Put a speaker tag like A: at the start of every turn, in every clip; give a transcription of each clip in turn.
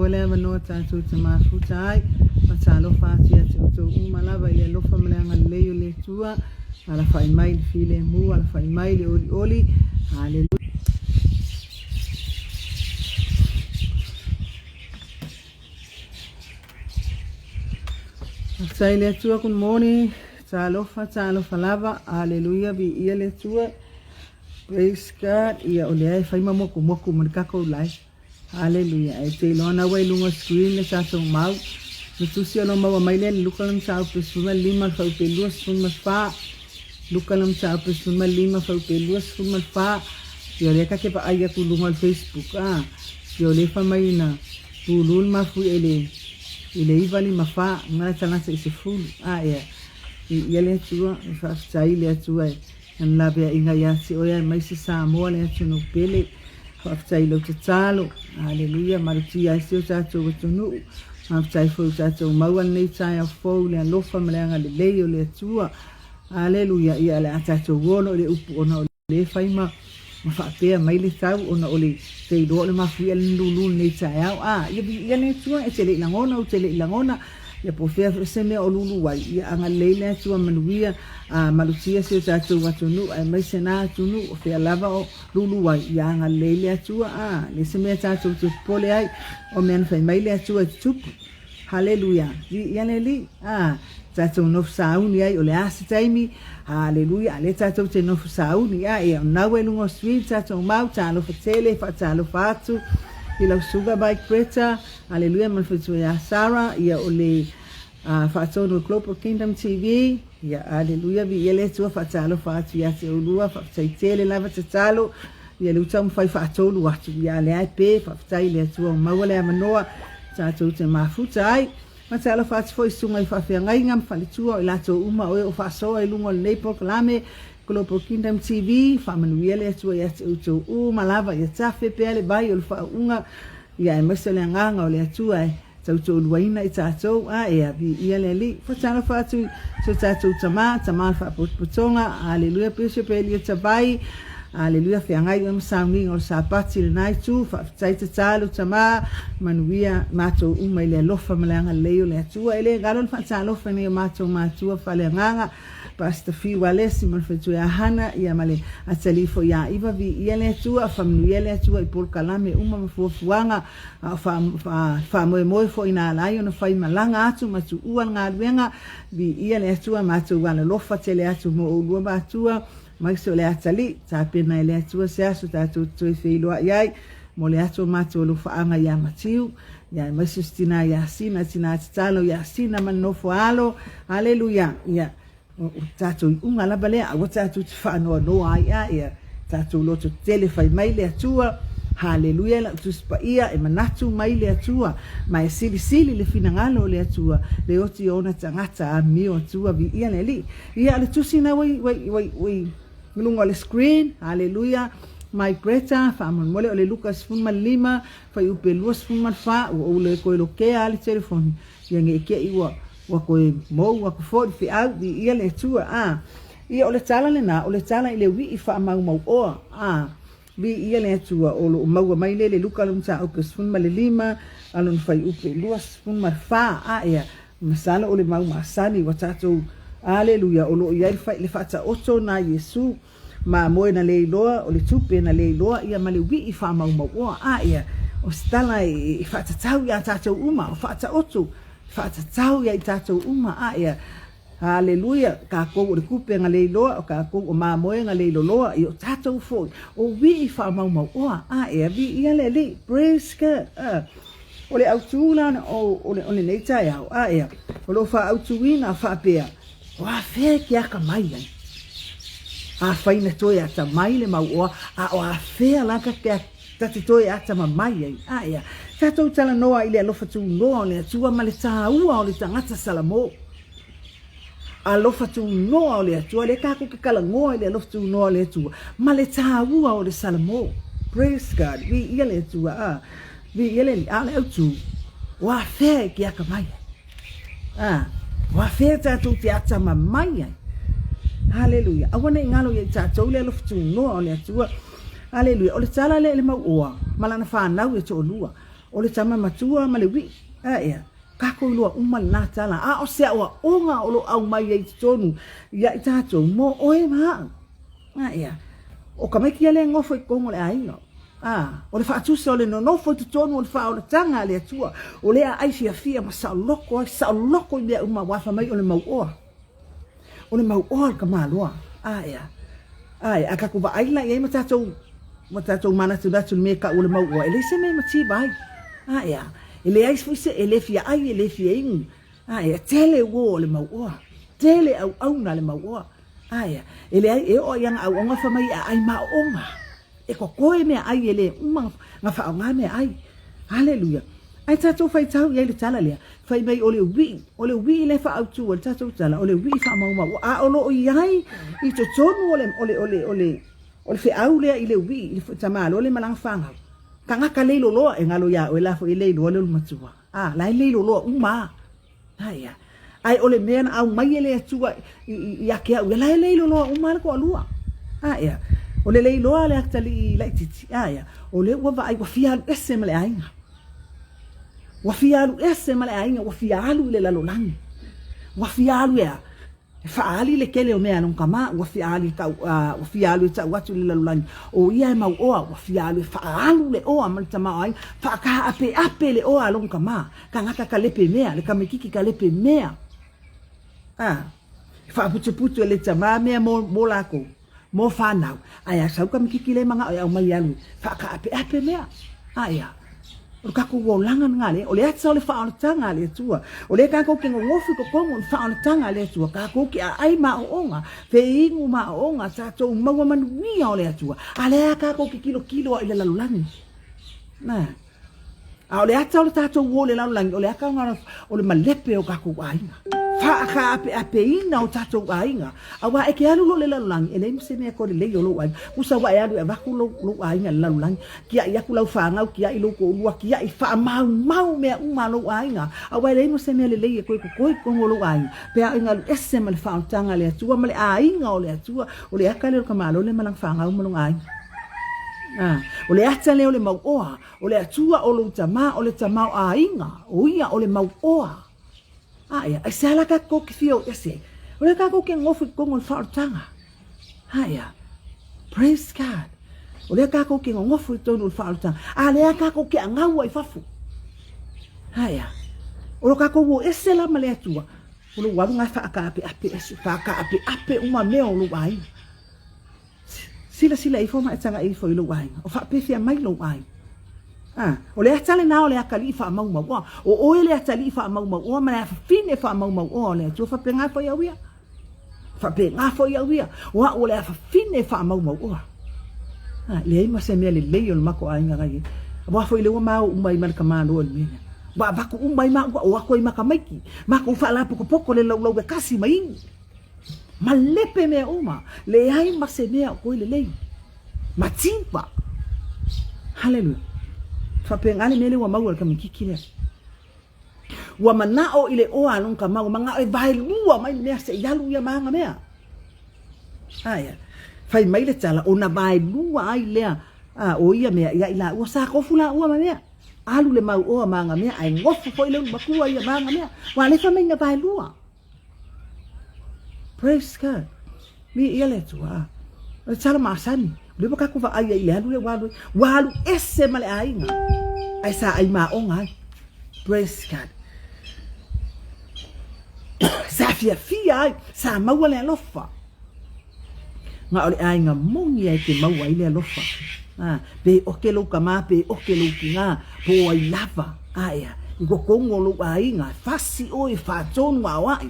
A: maua le avanoa tatou te mafuta ai. Faatalofa atu ia te outou uma lava i le alofa ma le agalelei o le Atua. Alafai mai i le filemu, alafai mai i le olioli. Haleluia. Faafetai i le Atua, good morning. Talofa, talofa lava. Haleluia, viia le Atua. Praise God. Ia o lea e fai ma mokumoku ma le takou live. Haleluia. E te iloa na ua i luga o screen le tatou mau. Le tusi o lo maua mai lea le Luka le mataupu 15 fuaiupu 24. Luka le mataupu 15 fuaiupu 24. Ia o lea ta te vaai atu i luga o le Facebook a. Ia o lea e fai mai na lulu le mafuie i le i le 954 na tagata i 10. A ea. Viia le Atua, e faafetai i le Atua e Ana laveaiga ia te oe aemaise Samoa le atunuu pele. Faafetai i lau tatalo. Aleluia. Malutia ai si o tatou atunuu. Faafetai foi ua tatou maua lenei taeao fou i le alofa ma le agalelei o le Atua. Aleluia. Ia o le a tatou ono i le upu ona o lea e fai ma ma faapea mai le tau ona o le te iloa o le mafuia le lulu lenei taeao. A, ia viia le Atua, e te le i lagona, ou te le i lagona. Ia po o fea foi se mea o lulu ai, ia agalelei le Atua manuia, a malutia si o tatou atunuu aemaise na atunuu o fea lava o lulu ai, ia agalelei le Atua, a leai se mea tatou te popole ai, o mea na fai mai le Atua e tutupu. Haleluia! Viia le Alii! A tatou nofo sauni ai, o le a se taimi? Haleluia! A lea tatou te nofo sauni, a ia o naua i luga o sui tatou mau, talofa tele, faatalofa atu i lau susuga Mike Bretta, Aleluia ma le faletua ia Sarah, ia o le faatonu o Global Kingdom TV, ia aleluia viia le Atua faatalofa atu ia te oulua, faafetai tele lava tatalo, ia le taumafai faatolu atu, ia lea e pe, faafetai i le Atua ua maua le avanoa tatou te mafuta ai. Faatalofa atu foi i susuga i faafeagaiga ma faletua o i latou uma o e o faasoa i luga o lenei polokalame Global Kingdom TV, faamanuia le Atua ia te outou uma lava, ia tafe pea le vai o le faauuga Ia aemaise o le agaga o le Atua e tautoaluaina i tatou, a ea, viia le Alii. Faatalofa atu i so tatou Tama, Tama o le Faapotopotoga, Aleluia, Bishop Elia Tavai, Aleluia, feagai oe ma sauniga o le Sapati i lena itu, faafetai tatalo Tama, manuia matou uma i le alofa ma le agalelei o le Atua. E le galo le faatalofa i nai o matou matua faaleagaga, Pastor Fiu Alesi ma le faletua ia Hana, ia ma le atalii foi ia Iva, viia le Atua, faamanuia le Atua i polokalame uma ma fuafuaga, a o faamoemoe foi na ala ai ona fai malaga atu ma tuua le galuega, viia le Atua, matou alolofa tele atu mo oulua matua, aemaise o le atalii, tapena e le Atua se aso tatou te toe feiloai ai, mo le atu o matou alofaaga ia Matiu, ia aemaise o se tina ia Sina, tina tatalo ia Sina ma le nofo a alo, Aleluia, ia, o tatou iuga lava lea, aua tatou te faanoanoa ai, a ia, tatou loto tele fai mai le Atua, Haleluia, lau Tusi Paia, e manatu mai le Atua, ma e silisili le finagalo o le Atua, le oti o ona tagata, amio Atua, viia le Alii. Ia, o le tusi na ua i, ua i, ua i, ua i luga o le screen, haleluia, my Greta, faamolemole o le Luka 15, fuaiupu 24, ua ou le toe lokea lava le telefoni, ia ne i te i ua, ua toe mou atu foi le feau, viia le Atua, a. Ia o le tala lena, o le tala i le uii faamaumauoa, a. Viia le Atua, o lo o maua mai lea i le Luka lona mataupu 15, a lona fuaiupu 24, a ea, Masalo o le mau masani ua tatou Aleluia o lo o i ai le faataoto na Iesu mamoe na le iloa o le tupe na le iloa ia ma le wii faamaumauoa a ia o se tala e faatatau ia tatou uma o faataoto faatatau ia i tatou uma a ia Aleluia tatou o le tupe na le iloa o tatou o mamoe na le iloloa ia o tatou foi o wii faamaumauoa a ia viia le Alii praise God O le autu la o lenei taeao, a ea, o lo o faaautuina faapea, o afea e te atamai ai? Afai na toe atamai le mauoa, a o afea la ta te toe atamamai ai? A ea, tatou talanoa i le alofa tunoa o le Atua ma le taua o le tagata Salamo. Alofa tunoa o le Atua, lea tatou te talanoa i le alofa tunoa o le Atua, ma le taua o le Salamo. Praise God, viia le Atua, a, viia le Alii, a o le autu, o afea e te atamai ai? A, o afea tatou te atamamai ai? Haleluia, aua ne i galo ia i tatou le alofa tunoa o le Atua. Haleluia, o le tala lea i le mauoa ma lana fanau e toalua. O le tama matua ma le uiʻi. A ea, kākou iloa uma lenā tala, a o se aʻoaʻoga o lo ʻaumai ai i totonu iā i tātou, mo ʻoe ma aʻu. A ea, ʻo ka maiki ia lea e nofo i totonu o le ʻāina. A, ʻo le faatusa o le nonofo i totonu o le faaolataga a le Atua, o lea ʻai fiafia ma saoloko ai, saoloko i mea uma ua afa mai o le mauʻoa. O le mauʻoa o ka Māloa. A ea, a ea, a kākou vaai la i ai ma tātou, ma tātou mānatunatu i le mea e kaʻu o le mauʻoa, e leai se mea e mativa ai. A ea, e leai foi se, e le fia ʻai, e le fia inu. A ea, tele uō o le mauʻoa, tele ʻauʻauna a le mauʻoa. Aia, e leai, e oo i ana ʻauʻauga fai mai e ʻaʻai maʻoʻoga. E kokoe mea ʻai e le uma nga faʻaoga mea ʻai. Haleluia. Ae tatou faitau i ai le tala lea, fai mai o le uiʻi, o le uiʻi le faautu o le tatou tala, o le uiʻi faamaumau, a o loo i ai i totonu o le, o le, o le, o le, o le feau lea i le uiʻi, i le tamāloa le malaga fanau. Tagata leiloloa e galo iā oe la foi e leiloa le ulumatua. A, la e leiloloa uma a. Aia. Ae o le mea na aumai e le Atua i ake au ia, la e lei loloa uma le toalua. Aia. O le lei loa le atalii laititi. Aia. O lea ua vaai ua fia alu ese ma le aiga. Ua fia alu ese ma le aiga, ua fia alu i le lalolagi. Ua fia alu ea? E faaali le tele o mea a lona tama, ua fia alu e tau, ua fia alu e tau atu i le lalolagi, o ia e mau oa, ua fia alu e faaalu le oa ma le tamaoaiga, faakaapeape le oa a lona tama, tagata ka lepe mea, le tamaititi ka lepe mea. A, e faaputuputu e le tama mea mo, mo lakou, mo fanau, ae a sau tamaititi le manao e aumai e alu e faakaapeape mea. Ae a? O le tatou olaga lena lea, o le ata o le faaolataga a le Atua. O lea tatou te nonofo i totonu o le faaolataga a le Atua, tatou te aai ma aoaoga, feinu ma aoaoga, tatou maua manuia o le Atua, a lea tatou te tilotilo ai i le lalolagi. Na. A o le ata o le tatou o i le lalolagi, o le ata o le malepe o tatou aiga. Faakaapeapeina o tatou aiga. Aua e te alu loa i le lalolagi, e leai ma se mea e toe lelei o lou aiga. Tusa ua e alu e avatu lou, lou aiga i le lalolagi, Kiaʻi aku lau fanau, kiaʻi lou toʻolua, kiaʻi faamaumau mea uma a lou aiga, aua e leai ma se mea lelei e toe totoe i totonu o lou aiga, pe a e galu ese ma le faaolataga a le Atua ma le aiga o le Atua, o le ata lea o le tamāloa lea ma lana fanau ma lona aiga. A, o le ata lea o le mauoa, o le Atua o lou tamā, o le tamaoaiga, o ia o le mauoa. Aia, aisea la tatou ke fia o ese? O lea tatou ke nofo i totonu o le faaolataga. Aia. Praise God. O lea tatou ke nonofo i totonu o le faaolataga. A lea tatou ke agaua i fafo. Aia. O lo tatou o ese la ma le Atua. O lou alu nga e faakaapeape ese, faakaapeape uma mea o lou aiga. Silasila ifo ma e tagaʻi ifo i lou aiga. O faapefea mai lou aiga. A, o le ata lenā o le atalii faamaumauoa. O oe le atalii faamaumauoa ma le afafine faamaumauoa o le Atua. Faapena foi au ia. Faapena foi au ia, o a'u o le afafine e faamaumauoa. A, leai ma se mea lelei o le matou aiga la i ai. Aua foi lea ua ma o uma ai ma le tamāloa i le mea lea. Ua avatu uma ai maua, o atu ai ma tamaiti, matou faalapokopoko le laulau e kasi ma inu. Malepe mea uma, leai ma se mea o koe lelei. Mativa. Haleluia. Faapena le mea lea ua maua i le tamaititi lea. Ua manao i le oa a lona tama, ua manao e vaelua mai le mea se i alu ia ma ana mea. Aia, fai mai le tala, ona vaelua ai lea a, o ia mea ia i laua, sa tofu laua ma mea. Alu le mau oa ma ana mea, ae gofo foi le ulumatua ia ma ana mea. Ua alefa mai na vaelua. Praise God. Mi ia le Atua. O le tala masani. O lea ua tatou vaai ai i le alu lea ua alu ai. Ua alu ese ma le aiga. Ae sa ai maoga ai. Praise God. Sa fiafia ai. Sa maua le alofa. Na o le aiga moni ai ke maua ai le alofa. A, pe oke lou tama, pe oke lou tina, po o ai lava. Aea, i totonu o lou aiga, e fasi oe, e faatonu aoai.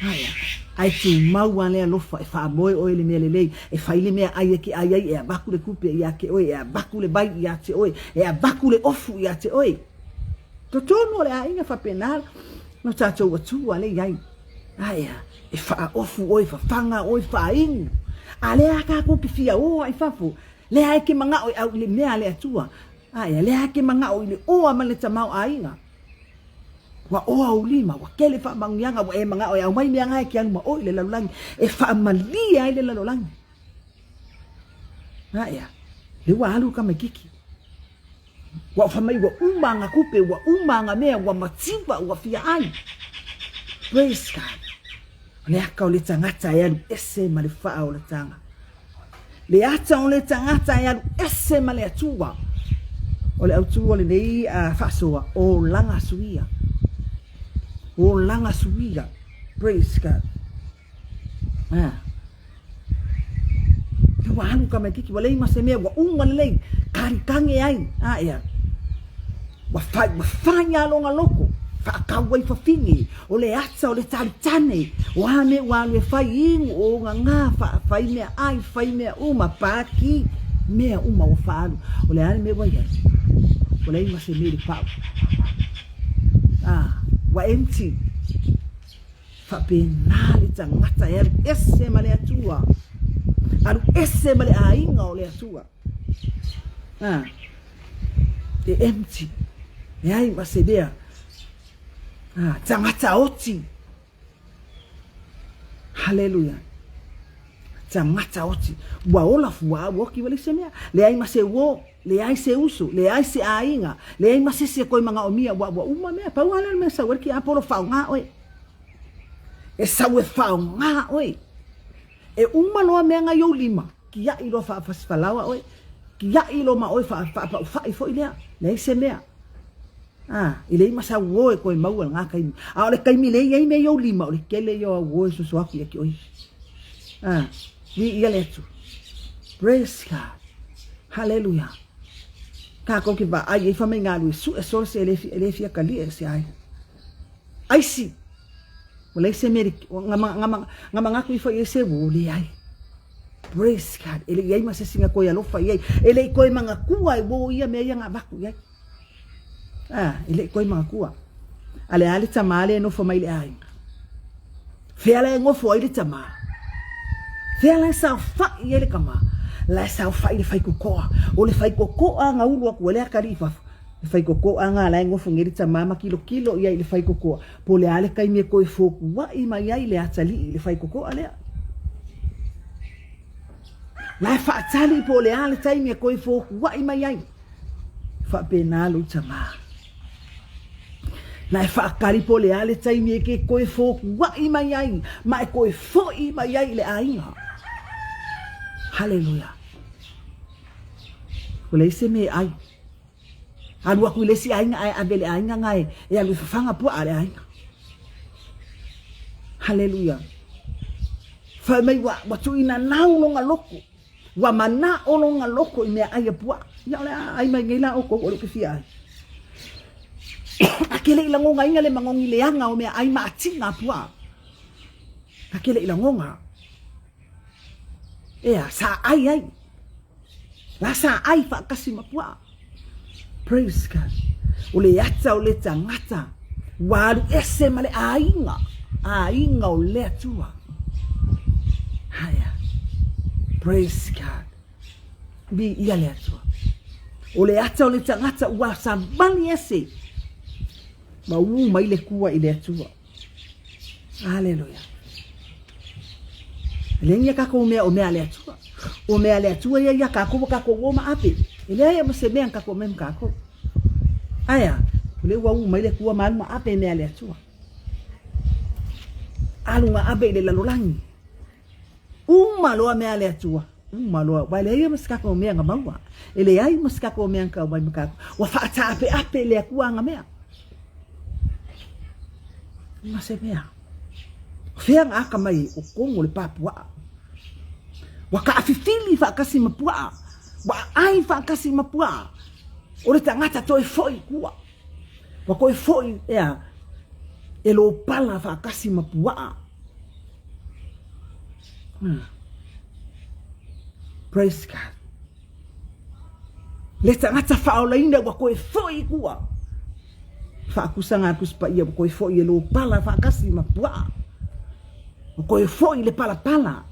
A: Aea, ae tumau a le alofa, e faamoe oe i le mea lelei, e fai le mea ai e ke ai ai, e avatu le tupe ia te oe, e avatu le vai ia te oe, e avatu le ofu ia te oe. Totonu o le aiga faapena no tatou Atua le i ai. Aea, e faaofu oe, fafaga oe, faainu. A lea a tatou ke fia oa i fafo, lea e ke manao e au i le mea a le Atua. Aea, lea e ke manao i le oa ma le tamaoaiga. Ua oa ou lima, ua tele faamanuiaga, ua e manao e aumai mea na e ke alu ma oe i le lalolagi, e faamalie ai le lalolagi. Aea, lea ua alu le tamaititi. Ua fai mai ua uma aga tupe, ua uma aga mea, ua mativa, ua fia ai. Praise God. O le aka o le tagata e alu ese ma le faaolataga. Le ata o le tagata e alu ese ma le Atua. O le autu o lenei faasoa, olaga suia. Olaga suia. Praise God. Ah. Ua alu ka maititi, ua lei ma se mea, ua uma lelei, karikange ai, a ea. Ua fai, ua fai a longa loko, whaakau ai whawhine, o le ata, o le talitane, o a mea ua alu e fai inu, o ngā, wha, fai mea ai, fai mea uma, pāki, mea uma ua whaalu. O le a le mea ua iai, ua leai ma se mea i le pau. Ah, ua empty. Faapena le tagata e alu ese ma le Atua, alu ese ma le aiga o le Atua. Ah, e empty, leai ma se mea. Ah, tagata oti. Haleluia. Tagata oti. Ua ola fua ua oki wale se mea. Leai ma se uo, leai se uso, leai se aiga, leai ma se se koe manaomia, ua, ua uma mea. Pau lava lea o le mea sau ai le tiapolo faaaoga oe. E sau e faaaoga oe. E uma loa mea na i ou lima, kiaʻi loa faafasifalaoa oe, kiaʻi loa ma oe faapaufai foi lea, leai se mea. A, e leai ma sau uo e koe maua i lena taimi. A o le taimi lea e i ai mea i ou lima, o le tele ia o au uo e soso atu ia te oe. A, viia le Atua. Praise God. Haleluia. Kākou ke vaai ai fai mai galue suʻe solo se e le, e le fia kalia e se ai. Aisi. Ua leai se mea, nga, nga, nga manatu ifo i ai se uo, leai. Praise God. E le i ai ma se isi na koe alofa i ai. E le i koe manatua e uo ia mea ia na avatu i ai. Ah, e le i koe manatua. A le a le tamā lea e nofo mai i le aiga. Fea la e nofo ai le tamā? Fea la e saofai ai le tamā? La e saofai i le faikokoa. O le faikokoa na ulu atu ai le atalii i fafo. Le faikokoa na la e nofo nei le tamā ma kilokilo i ai i le faikokoa. Po o le a le taimi e toe fotuaʻi mai ai le atalii i le faikokoa lea. La e faatali po o le a le taimi e toe fotuaʻi mai ai. Faapena lou tamā. La e faatali po o le a le taimi e ke toe fotuaʻi mai ai ma e toe foʻi mai ai i le aiga. Haleluia. Ua leai se mea e ʻai. Alu aku i le isi aiga ae ave i le aiga na e alu e fafaga puaʻa le aiga. Haleluia. Fai mai ua, ua tuuina nau lona loko. Ua manaʻo lona loko i meaʻai a puaʻa. Ia o le a ʻai mai nei la ʻoukou o le ke fia ʻai. A ke le i lagonaina le manogi leaga o meaʻai maʻatina a puaʻa. A ke le i lagona. Ea, sa ʻai ai. La sa ʻai faatasi ma puaʻa. Praise God. O le ata o le tagata, ua alu ese ma le aiga, aiga o le Atua. Haea. Praise God. Viia le Atua. O le ata o le tagata ua savali ese ma ū mai le kua i le Atua. Aleluia. E leai ni a kākou mea o mea a le Atua. O mea a le Atua ia iā kākou ua kākou ō ma ʻape. E leai ma se mea na kākou aumai ma kākou. Aea, o lea ua ū mai le Akua ma alu ma ʻape mea a le Atua. Alu ma ʻape i le lalolagi. Uma loa mea a le Atua. Uma loa. Ua e leai ma se kākou mea na maua. E leai ma se kākou mea na kau mai ma kākou. Ua faataʻapeʻape le Akua ana mea. Ma se mea. Fea nga akamai o tonu o le pā puaʻa. Ua kaʻafifili faatasi ma puaʻa. Ua ʻaʻai faatasi ma puaʻa. O le tagata toe foʻi i tua. Ua toe foʻi ea e lopala faatasi ma puaʻa. Praise God. Le tagata faaolaina ua toe foʻi i tua. Faakusa ngā Tusi Paia ua toe foʻi e lopala faatasi ma puaʻa. Ua toe foʻi i le palapala.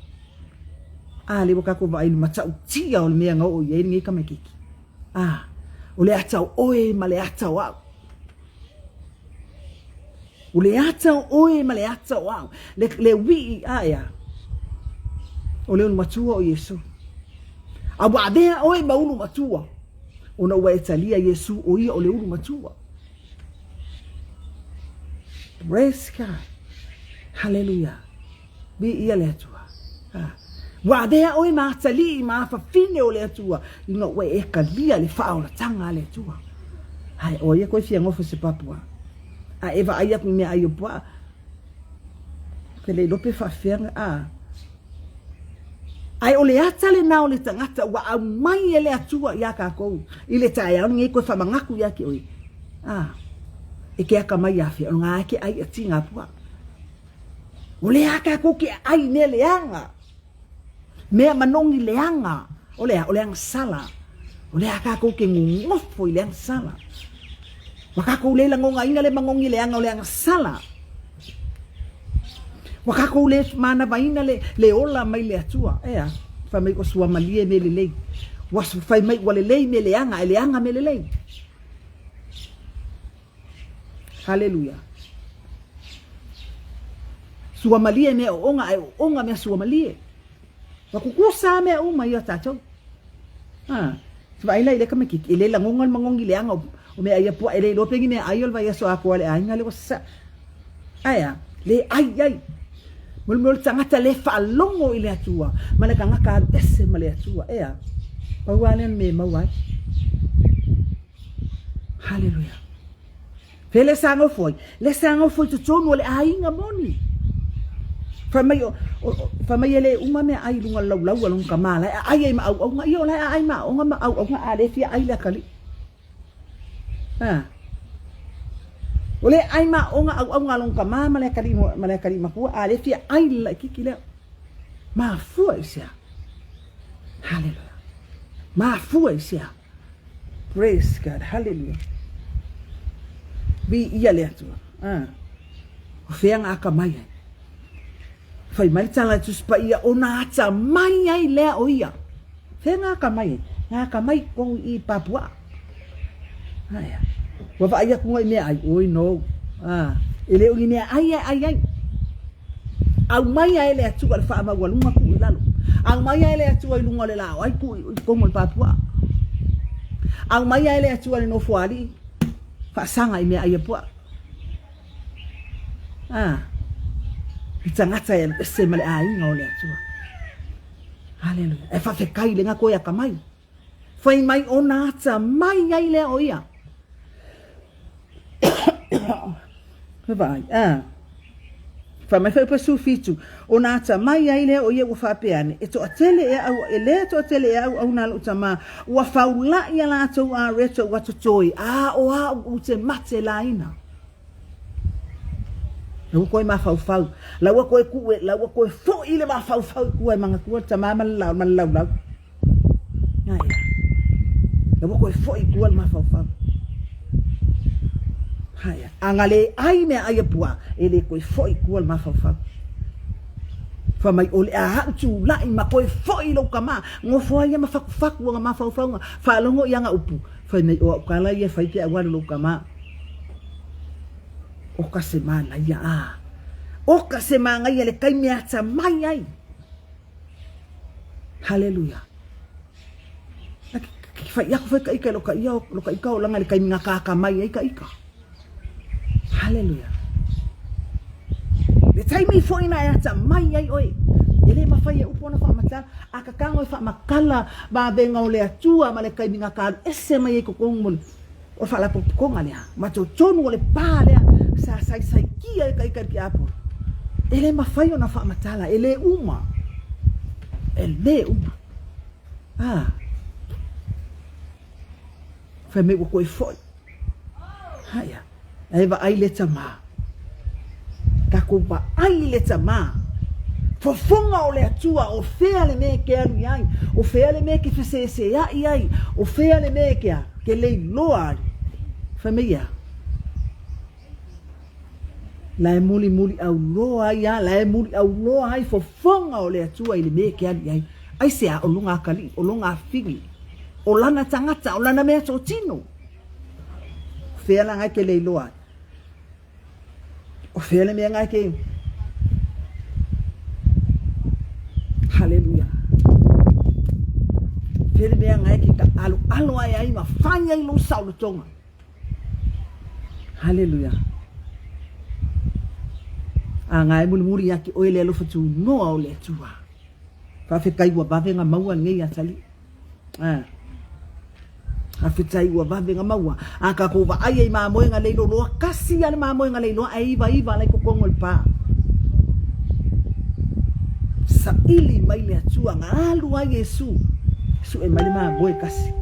A: A lea ua kākou vaai i le matautia o le mea na oo i ai lenei tamaititi. A, o le ata o ʻoe ma le ata o aʻu. O le ata o ʻoe ma le ata o aʻu. Le, le uiʻi a ea. O le ulumatua o Iesū. A ua avea ʻoe ma ulumatua. Ona ua e talia Iesu o ia o le ulu matua. Praise God. Hallelujah. Viia le Atua. Ha. Ua avea oe ma atalii ma afafine o le Atua, ina ua e kalia le faaolataga a le Atua. Hai, o ia koe fia gofo se papua. A e vaai aku i mea ai o puaa. Ke le iloa pe faafefea a. Ae o le ata lena o le tagata ua aumai e le Atua iā kākou i le taeao lenei koe faamagaku iā te oe. A, e ke akamai iā fea, o ngā e ke ai a tīngā puaa. O le a kākou ke ai mea leaga. Mea manogi leaga, o le a, o le agasala. O le a kākou ke gogofo i le agasala. Ua kākou le lagogaina le manogi leaga o le agasala. Ua kākou le manavaina le, le ola mai le Atua. Ea, fai mai ua suamalie mea lelei. Ua fai mai ua lelei mea leaga, ae leaga mea lelei. Haleluia. Suamalie mea ooga ae ooga mea suamalie. Ua kukusa mea uma ia tatou. Ha. Vaai la i le tamaititi, e le lagoga le magogi leaga o mea ai a puaa, e le iloa pe ni mea ai o le vaiaso atoa a le aiga lea ua sasaa. Ae a? Le ai ai. Mo le mea o le tagata le faalogo i le Atua, ma le tagata alu ese ma le Atua. E a? Pau lava lea o le mea e maua ai. Haleluia. Fea le sa nofo ai? Le sa nofo i totonu o le aiga moni. Fai mai, o, o, fai mai e le uma mea ai i luga o le laulau a lona tama la e aai ai ma auauna. Ia o la e aai ma aoga ma auauna a le fia ai le atalii. Ha. O le ai ma aoga auauna a lona tama ma le atalii, ma le atalii matua a le fia ai le laititi lea. Mafua i se a? Haleluia. Mafua i se a? Praise God. Hallelujah. Viia le Atua. Ah. O fea ngā akamai ai. Whai mai tala e Tusi Paia o nā atamai ai lea o ia. Fea ngā akamai ai. Ngā akamai kong i Papua. Aia. Ua vaai aku ngai mea ai. Oi no. Ah. E le o ni mea ai e ai ai. Aumaia e le Atua le faamaualuga tuu i lalo. Aumaia e le Atua i luga o le laoai tuu i totonu o le papuaa. Aumaia e le Atua le nofoalii faasaga i meaai a puaa. Ah, le tagata e alu ese ma le aiga o le Atua. Haleluia. E faafetai le ga koe akamai. Fai mai ona atamai ai lea o ia. Vaai, a. Fai mai foi pasu fitu, ona atamai ai lea o ia ua faapea ane, e toatele e au, e le toatele e au au nā lou tamā, ua faulaʻi a lātou areto ua totoe, a o a'u ou te mate laina. Laua koe mafaufau, laua koe kuʻe, laua koe foʻi le mafaufau i tua e magatua le tamā ma le ma le laulau. Aia. Laua koe foʻi i tua le mafaufau. Aia. A nga le ai mea ai a pua, e le koe foʻi i tua le mafaufau. Fai mai o le a a'u tulaʻi ma koe foʻi i lou tamā, nofo ai ia ma fakufaku ona mafaufauga, faalogo i ana upu, fai mai o a'u tala ia e fai pe a ua alu lou tamā. O ka se manaia, a. O ka se manaia le taimi e atamai ai. Haleluia. Na ke fai aku fai ka ika lo ka ia lo ka ika o langa le taimi nga kaka mai ai ka ika. Haleluia. Le taimi foi na e atamai ai oe. E le mafai e upu ona faamatala, a kakago e faamakala vavenga o le Atua ma le taimi nga ka alu ese mai ai totonu mo le O le faalapotopotoga lea, ma totonu o le pa lea sa saisaitia e ka ika i le tiapolo, e le mafai ona faamatala, e le uma, e le uma. A, fai mai ua toe foi. Aia, e vaai le tamā. Tatou vaai i le tamā. Fofoga o le Atua, o fea le mea e ke alu i ai, o fea le mea e ke feseeseaʻi ai, o fea le mea e ke a, ke leiloa ai. Fai mai ia, la e mulimuli auloa ai a, la e muli auloa ai fofoga o le Atua i le mea e ke alu i ai. Aisea, o lona akalii, o lona afili, o lana tagata, o lana mea totino. O fea la e ke leiloa ai? O fea le mea ngai ke Haleluia. Fea le mea ngai ke ka alo alo ai. ae ai ma fai ai lou saolotoga. Haleluia. A nga e mulimuli ia te oe le alofa tunoa o le Atua. Faafetai ua vave na maua lenei atalii. A. Faafetai ua vave na maua. A tatou vaai ai mamoega leiloloa, kasi a le mamoega leiloa ae ivaiva la i totonu o le pa. Saili mai le Atua na alu ai Iesu, sue mai le mamoe kasi.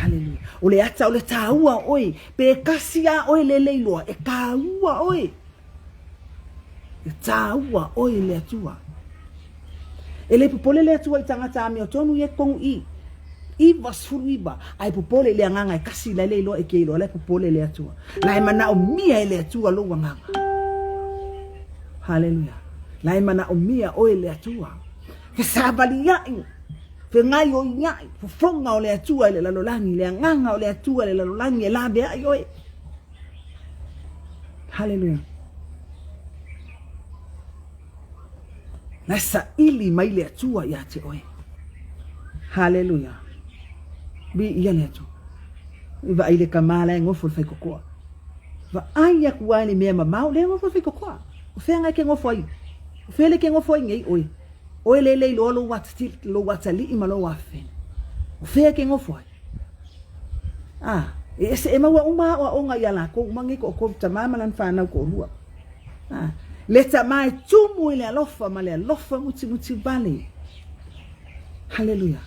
A: Haleluia. O le ata o le taua o oe, pe kasi a oe le leiloa, e taua oe. E taua oe i le Atua. E le popole le Atua i tagata amiotonu ia i totonu i i. 99, ae popole i le agaga e kasi la e le iloa e ke iloa la e popole le Atua. La e manaomia e le Atua lou agaga. Haleluia. La e manaomia oe e le Atua. Fesavaliai, fegaioiai, fofoga o le Atua i le lalolagi, le agaga o le Atua i le lalolagi e laveai oe. Haleluia. La e saili mai le Atua ia te oe. Haleluia. Viia le Atua. I vaai le tama la e nofo i le faikokoa. Vaai atu lava i le mea mamao, lea e nofo i le faikokoa. O fea na e ke nofo ai? O fea le ke nofo ai nei oe? Oe le le iloa lou lou atalii ma lou afafine. O fea e ke nofo ai? A, e ese e maua uma aoaoga ia lakou uma nei toatolu, tama ma lana fanau toalua. A, le tama e tumu i le alofa ma le alofa mutimuti vale. Haleluia.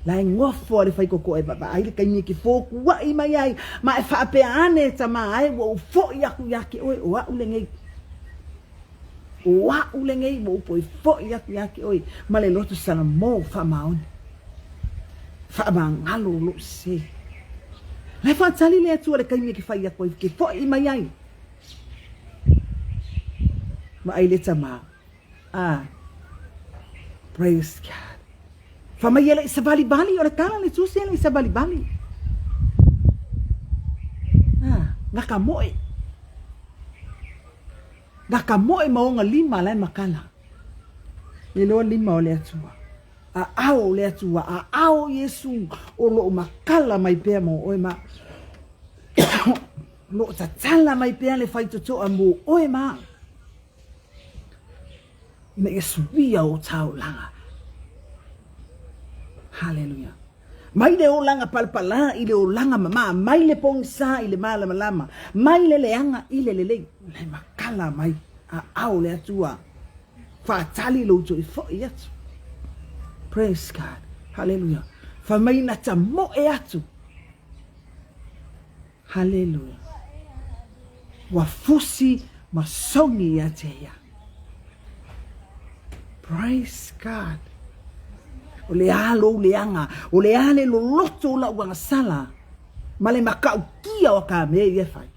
A: La e nofo a le faikokoa e vaavaai le taimi e ke fokuaʻi mai ai, ma e faapea ane e tama ae ua ou foʻi aku iā te oe, o aʻu lenei. O aʻu lenei ua ou toe foʻi aku iā te oe ma le loto salamo faamaoni. Faamagalo o loʻu sē. La e faatali le Atua le taimi e ke fai aku ai, ke foʻi mai ai. Vaai le tama. Ah. Praise God. Fa mai e leʻi savalivali, o le tala le tusi e leʻi savalivali. Ah, na ka moe. Na ka moe ma ona lima la e makala. Le loa lima o le Atua. Aao o le Atua, aao o Iesu o loo makala mai pea mo oe ma loo tatala mai pea le faitotoa mo oe ma au. Ina ia suia o taulaga. Haleluia. Mai le olaga palapala i le olaga mamā, mai le pogisa i le malamalama, mai le leaga i le lelei. La e makala mai aao le Atua. Faatali lou toe foʻi atu. Praise God. Haleluia. Fai mai na tamoe atu. Haleluia. Ua fusi ma sogi ia te ia. Praise God. O le a lou leaga, o le a le loloto o lau agasala, ma le matautia o ka mea ia e fai.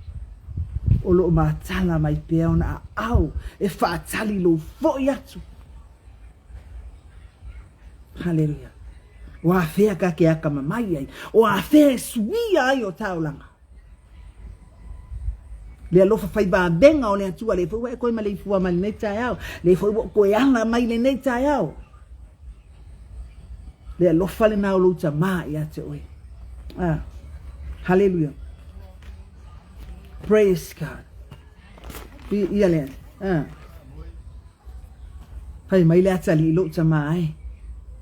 A: O loo matala mai pea ona aao e faatali lou foi atu. Haleluia. O afea ka ke akamamai ai, o afea e suia ai o taolaga. Le alofa fai vavega o le Atua, le foi ua e koe maleifua mai lenei taeao, le foi ua koe ala mai lenei taeao. Le alofa lena o lou tamā ia te oe. Ah, haleluia. Praise God. Ia le, ah. Fai mai le atalii i lou tamā e,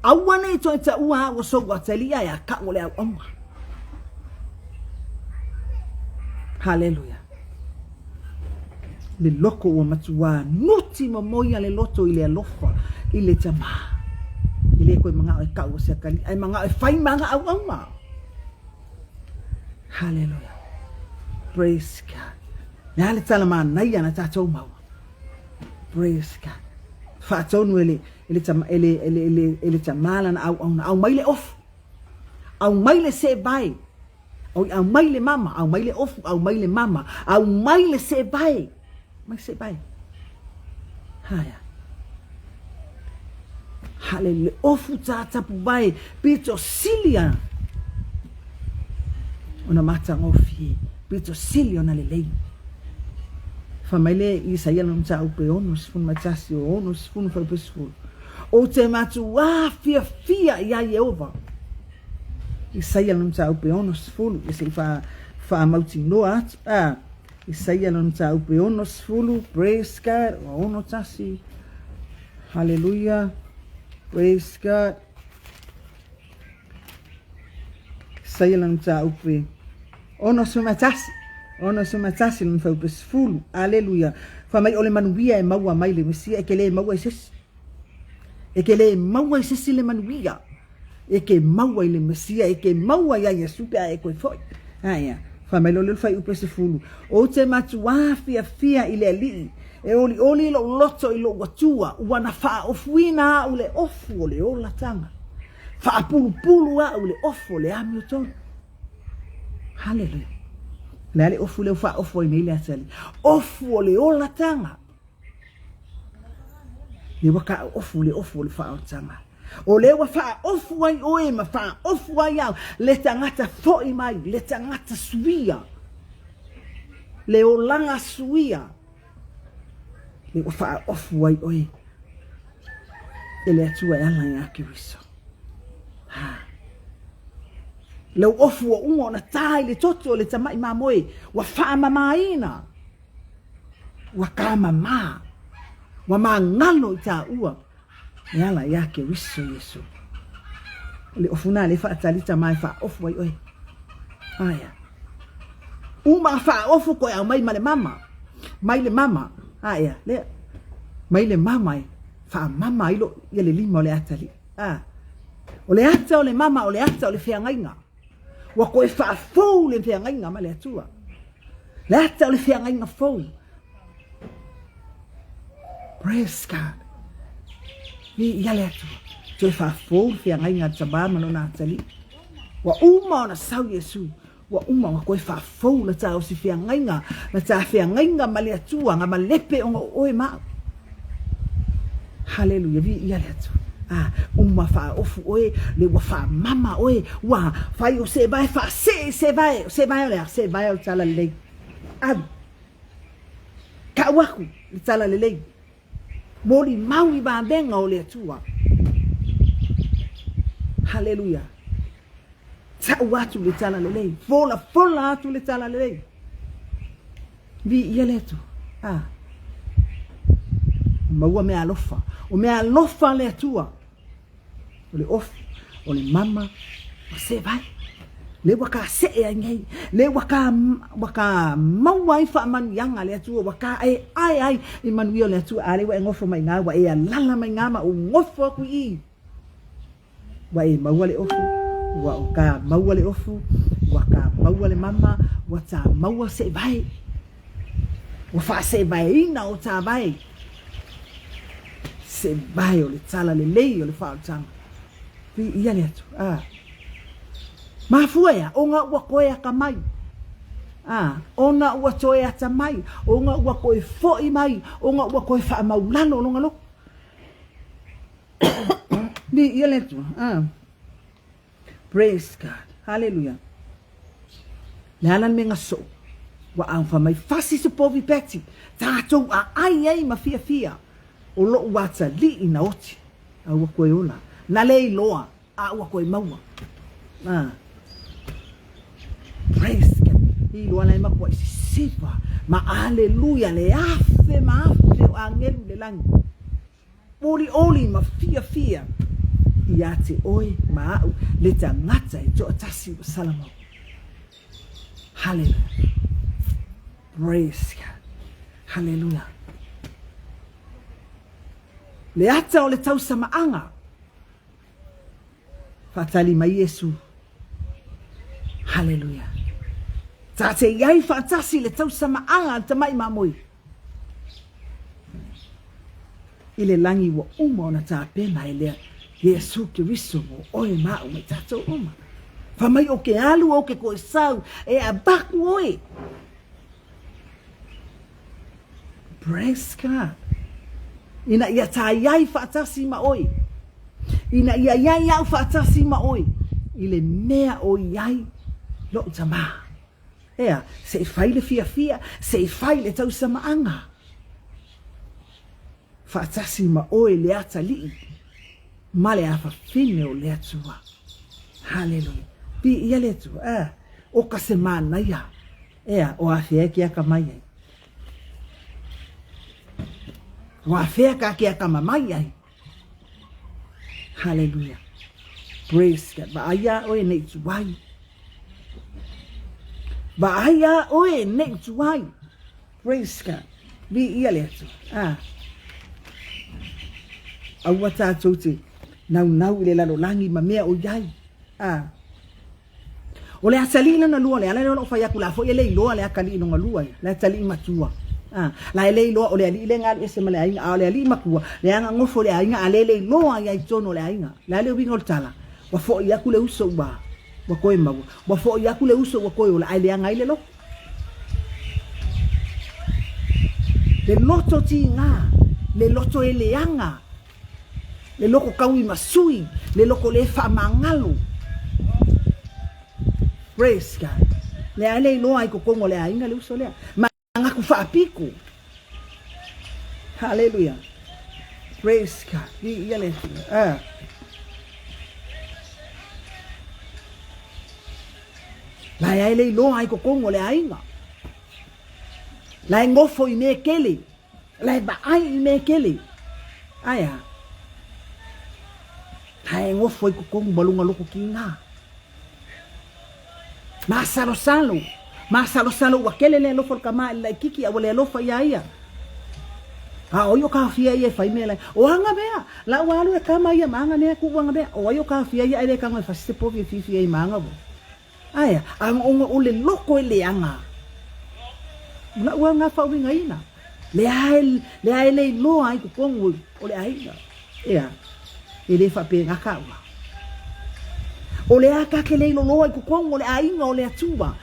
A: Aua ne i toe taua au o sou atalii ae a kau o le auauna. Haleluia. Le loko ua matuā nuti momoia le loto i le alofa i le tamā. E le koe manaʻo e kau o se atalii, ae manaʻo e fai ma ana auauna. Haleluia. Praise God. Le a le tala manaia na tātou maua. Praise God. Faatonu e le, e le, e le, e le, e le, e le tamā lana auauna. Aumai le ofu. Aumai le seevae. Oi, aumai le mama, aumai le ofu, aumai le mama, aumai le seevae. Mai seevae. Haia. Hale le ofu tātapuvae, pito sili a ona matagofie, pito sili ona lelei. Fai mai le Isaia lona mataupu e 61 o 60 fuaiupu e 10, Ou te matuā fiafia iā Ieova. Isaia lona mataupu e 60, ia se i faamautinoa atu. A, Isaia lona mataupu e 60, praise God, ua 61, haleluia, praise God. Isaia lona mataupu e 61, 61 lona fuaiupu e 10, aleluia. Fai mai o le manuia e maua mai le Mesia e ke lē maua i se isi. E ke lē maua i se isi le manuia. E ke maua i le Mesia, e ke maua iā Iesu pe a e koe foʻi. Aea, fai mai loa lea o le fuaiupu e 10, Ou te matuā fiafia i le Alii, e olioli lou loto i lou Atua, ua na faaofuina aʻu le ofu o le olataga, faapulupulu aʻu i le ofu o le amiotonu. Haleluia. O le a le ofu lea ua faaofu ai nei le atalii? Ofu o le olataga. Lea ua taaofu le ofu o le faaolataga. O lea ua faaofu ai oe ma faaofu ai au, le tagata foʻi mai, le tagata suia, le olaga suia, lea ua faaofu ai oe e le Atua e ala iā Keriso. Ha. Lou ofu ua uma ona tā i le toto o le tamaʻi mamoe, ua faamamāina. Ua kāmamā, ua māgalo i tāua e ala iā Keriso Iesu. O le ofu nā le faatali tama e faaofu ai oe. Aia. Uma a faaofu koe au mai ma le mama. Mai le mama. Aia, lea. Mai le mama e faamama ai lo ia le lima o le atalii. A. O le ata o le mama, o le ata o le feagaiga. Ua koe faafou le feagaiga ma le Atua. Le ata o le feagaiga fou. Praise God. I ia le Atua. Toe faafou le feagaiga a le tamā ma lona atalii. Ua uma ona sau Iesu. Ua uma ona koe faafou la tā osi feagaiga, la tā feagaiga ma le Atua, nga malepe ona o oe ma au. Haleluia, viia le Atua. A, uma faaofu oe, le ua faamama oe, ua fai o se vae faasee i se vae, o se vae o le a? Se vae o le talalelei. Alu. Tau aku le talalelei. Molimau i vavega o le Atua. Haleluia. Tau atu le talalelei. Folafola atu le talalelei. Viia le Atua. A. Maua mea alofa. O mea alofa le Atua. O le ofu, o le mama, o se vai. Le ua ka see ai nei. Le ua ka, ua ka maua ai faamanuiaga a le Atua, ua ka e ae ai i manuia o le Atua. A le ua e gofo mai iga, ua e alala mai iga ma ou gofo aku i i. Ua e maua le ofu, ua o ka maua le ofu, ua ka maua le mama, ua tā maua se vae. Ua faaseevaeina o tā vae. Seevae o le tala lelei o le faaolataga. Viia le Atua. A. Mafua ea, ona ua koe atamai. A, ona ua toe atamai, ona ua koe foʻi mai, ona ua koe faamaulalo lona loto. Viia le Atua. A. Praise God. Hallelujah. Le ala le mea nga soo. Ua au fa mai fasi se povi peti. Tātou a ai ai ma fiafia. O loʻu atalii na oti. A ua koe ola. Na le iloa. A ua koe maua. A. Praise God. I iloa la e makuaʻi sisiva. Ma aleluia le afe ma afe o angelu i le lagi. Olioli ma fiafia ia te oe ma aʻu le tagata e toatasi ua salamau. Haleluia. Praise God. Haleluia. Le ata o le tausamaaga. Faatali mai Iesu. Haleluia. Ta te iai faatasi le tausamaaga a le tamaʻi mamoe. I le lagi ua uma ona tapena e lea Iesu Keriso mo oe ma aʻu ma i tatou uma. Fai mai o ke alu o ke koe sau e avaku oe. Praise God. Ina ia tā iai faatasi ma oe. Ina ia iai aʻu faatasi ma oe. I le mea o iai loʻu tamā. Ea, se i fai le fiafia, se i fai le tausamaaga. Faatasi ma oe le atalii ma le afafine o le Atua. Haleluia. Viia le Atua. A, o ka se manaia. Ea, o afea e ke akamai ai. O afea ka ke akamamai ai. Haleluia. Praise God. Vaai iā ʻoe nei tuai. Vaai iā ʻoe nei tuai. Praise God. Viia le Atua. Ah. Aua tātou te naunau i le lalolagi ma mea o iai. Ah. O le atalii lona lua, o le ala lea o lou fai atu, la foi e le iloa le atalii lona lua ia, le atalii matua. A, la e le iloa, o le alii lea e galu ese ma le aiga, a o le alii matua, leaga nofo i le aiga, a le le iloa ia i totonu o le aiga. O le a le uiga o le tala? Ua foi atu le uso ua, ua toe maua. Ua foi atu le uso ua toe ola, ae leaga ai le loto. Le loto tiga, le loto e leaga, Le loko kauimasui, le loko le faamagalo. Praise God. Lea le iloa ai totonu o le aiga le uso lea. Manatu faapito. Hallelujah. Praise God. Viia le Atua. Ah. La e ai le iloa ai totonu o le aiga. La e nofo i mea kele. La e vaai i mea kele. Ae a? La e nofo i totonu ma lona loko kiga. Masalosalo. Masalosalo ua kele le alofa o le kama i le laititi a ua le alofa ia ia. A o ai o kaofia ia e fai mea lai? O aga mea! La ua alu e kama ia ma aga mea, kuu aga mea. O ai o kaofia ia e le tago e fasi se povi e fiafia ai ma aga ua? Aea, a ona o le loko e leaga. O la'u aga faauigaina, lea e, lea e le iloa ai totonu o le aiga. Ea, e le faapena taua. O le a ta te le iloloa i totonu o le aiga o le Atua.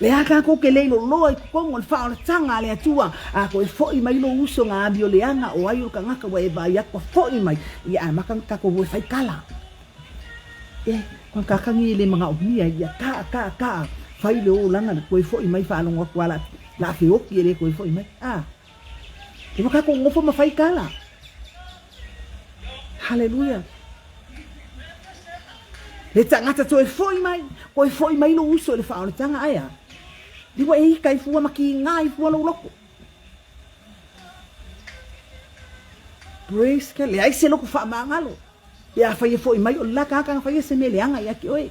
A: Le a tatou te le iloloa i totonu o le faaolataga a le Atua, a toe fo'i mai lou uso na amio leaga o ai o le tagata ua e vaai atu ua fo'i mai, ia amata ona tatou o e fai tala. E, kua kakagi e le manaomia ia kaa, kaa, kaa, fai le olaga le toe foi mai faalogo atu a la, la feoki e le toe foi mai. A, e ua tatou nofo ma fai tala. Haleluia. Le tagata toe foi mai, toe foi mai lou uso i le faaolataga, ae a? Liua e ika i fua ma kiga i fua lou loto. Praise God. Leai se loko faamagalo. Pe afai e foi mai o le la tagata na faia se mea leaga ia te oe.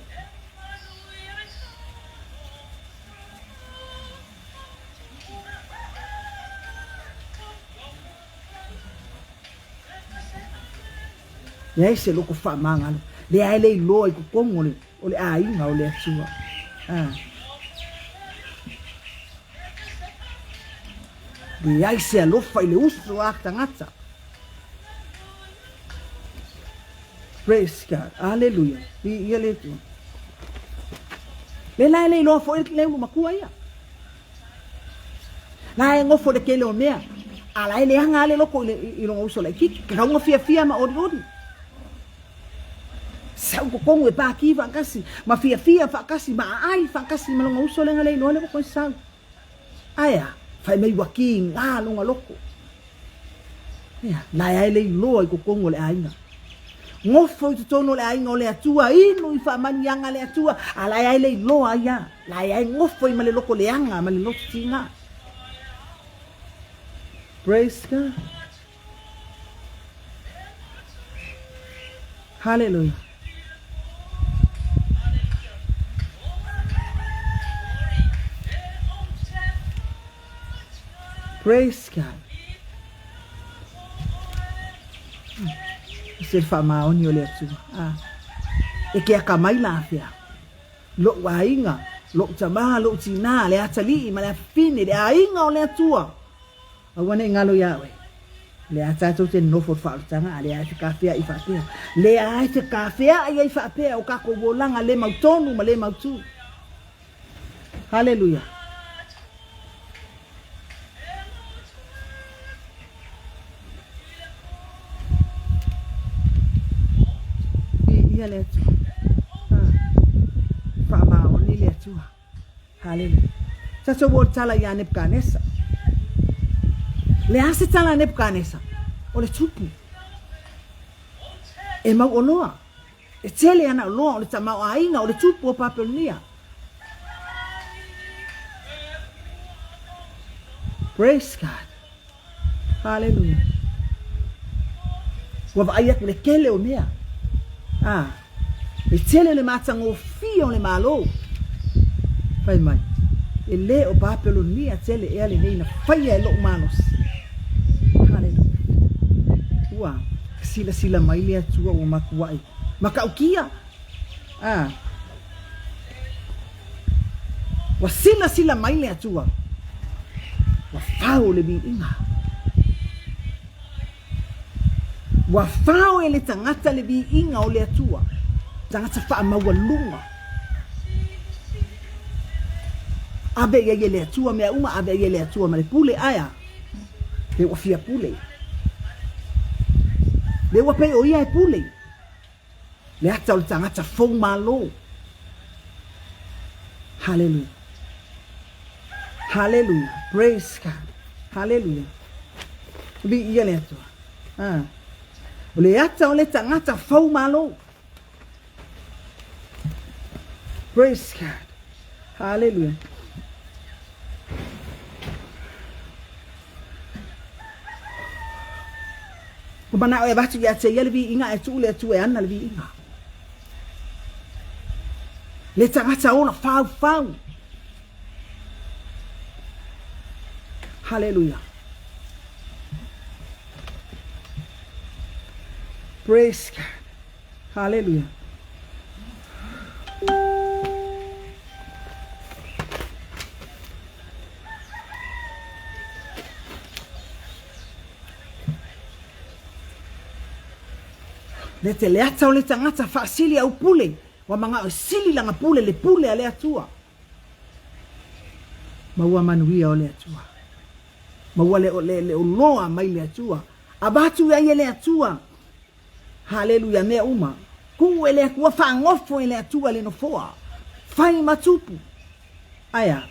A: Leai se loko faamagalo. Leai le iloa i totonu o le, o le aiga o le Atua. Ah. Leai se alofa i le uso a tagata. Praise God. Aleluia. Viia le Atua. Le la e le iloa foi le ulu matua ia. La e nofo le tele o mea. A la e leaga a le loko i, le, i lona uso laitiiti. Kauga fiafia ma olioli. Sau totonu e pākī faatasi, ma fiafia faatasi, ma aai faatasi ma lona uso lea na le iloa le loko e sau. Ae a? Fai mai ua kīgā lona loko. Ea, la e le iloa i totonu o le aiga. Nofo i totonu o le aiga o le Atua, inu i faamanuiaga a le Atua, a la e le iloa ai a. La e nofo i ma le loko leaga ma le loto tīgā. Praise God. Hallelujah. Praise God. Se le faamaoni o le Atua. Ah. E ke akamai la afea. Lo'u aiga, lo'u tamā, lo'u tinā, le atalii ma le afafine, le aiga o le Atua. Aua ne i galo iā oe. Lea tatou te nonofo i le faaolataga, a lea e fekafeaʻi faapea. Lea e fekafeaʻi ai faapea o kakou olaga le mautonu ma le mautū. Haleluia. Viia le Atua. Ah. Faamaoni le Atua. Haleluia. Tatou o le tala iā Nebukanesa. Le a se tala a Nebukanesa? O le tupu. E mauoloa. E tele ana oloa o le tamaoaiga o le tupu o Papelonia. Praise God. Hallelujah. Ua vaai atu le tele o mea. Ah, le tele le matagofie o le Malo. Fai mai, e le o Papelonia tele ea lenei na faia e lo'u malosi. Hallelujah. Ua silasila mai le Atua ua matuai matautia. Ah. Ua silasila mai le Atua, ua fao le viiga. Ua fao e le tagata le viiga o le Atua, tagata faamaualuga. Ave i ai e le Atua mea uma, ave i ai e le Atua ma le pule, ae a? Le ua fia pule. Le ua pei o ia e pule. Le ata o le tagata fou malo. Haleluia. Haleluia. Praise God. Haleluia. Viia le Atua. Ah. O le ata o le tagata fou malo. Praise God. Haleluia. Ua manao e avatu ia te ia le viiga ae tuu le Atua e ana le viiga. Le tagata ola faufau. Haleluia. Praise God. Haleluia. Le te le ata o le tagata faasili au pule, ua manao e sili lana pule le pule a le Atua. Ma ua manuia o le Atua. Ma ua le, le, le oloa mai le Atua. Avatu ai e le Atua. Haleluia, mea uma. Kuu e le Atua, faagofo e le Atua le nofoa. Fai ma tupu. Ae a?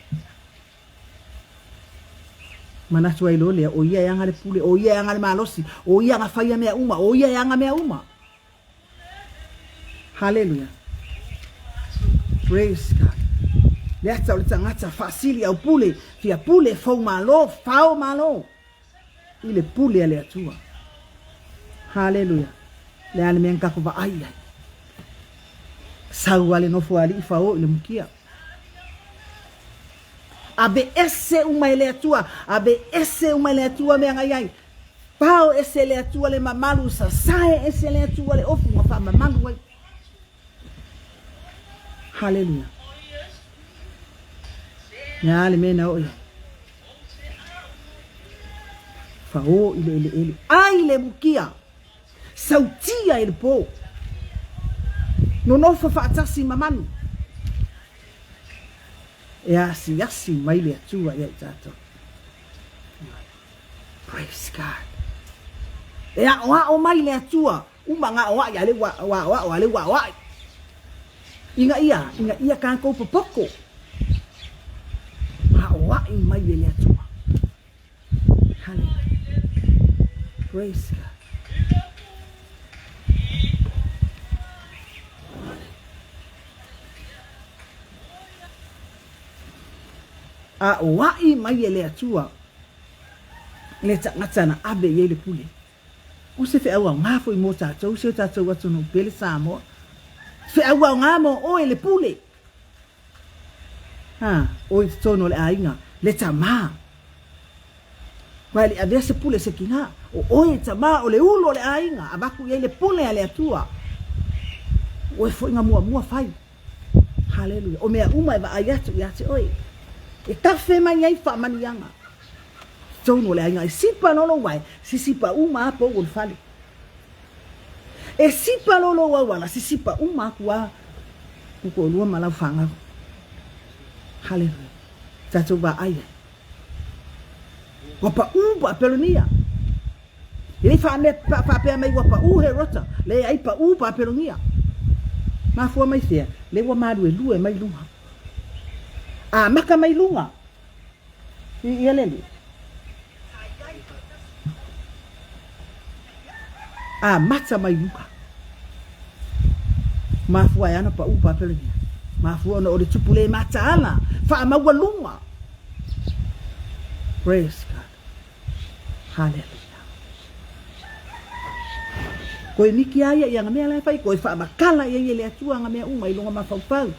A: Manatu ai loa lea, o ia e aga le pule, o ia e aga le malosi, o ia na faia mea uma, o ia e aga mea uma. Haleluia. Praise God. Le ata o le tagata faasili au pule, fia pule, fou malo, fao malo. I le pule a le Atua. Haleluia. Le a le mea na tatou vaai ai. Sau a le nofo alii fao i le mukia. Aveese uma e le Atua, aveese uma e le Atua mea na i ai. Pao ese e le Atua le mamalu, sasae ese e le Atua le ofu na faamamalu ai. Haleluia. Le a le mea na oo i ai? Fao i le eleele, ai le mukia. Sautia e le po. Nonofo faatasi ma manu. E asiasi mai le Atua ia i tatou. Praise God. E aoao mai le Atua. Uma nga aoai a le ua aoao a le ua aoai. Ina ia, ina ia tatou popoko. Aoai mai e le Atua. Hallelujah. Praise God. Aoai mai e le Atua le tagata na ave i ai le pule. O se feau aoga foi mo tatou, si o tatou atunuu pele Samoa. Feau aoga mo oe le pule. Ha, oe i totonu o le aiga, le tamā. Aua e le i avea se pule se kinā. O oe e tamā o le ulu o le aiga, avatu i ai le pule a le Atua. O oe foi na muamua fai. Haleluia. O mea uma e vaai atu ia te oe. E tafe mai ai faamanuiaga. Totonu o le aiga e sipa loa lou wae, sisipa uma a pou o le fale. E sipa loa lou auala, sisipa uma aku a ku toalua ma lau fanau. Haleluia. Tatou vaai ai. Ua paʻū Papelonia. E le i faamea, faapea mai ua paʻū Herota. Leai, paʻū Papelonia. Mafua mai fea? Lea ua maluelue mai luga. Amata mai luga. I ia lele. Amata mai luga. Mafua ai ana pau Papelonia. Mafua ona o le tupu le mataala, faamaualuga. Praise God. Hallelujah. Koe miki a ia i anga mea la e fai, koe faamakala ia i le Atua anga mea uma i luga mafaufau.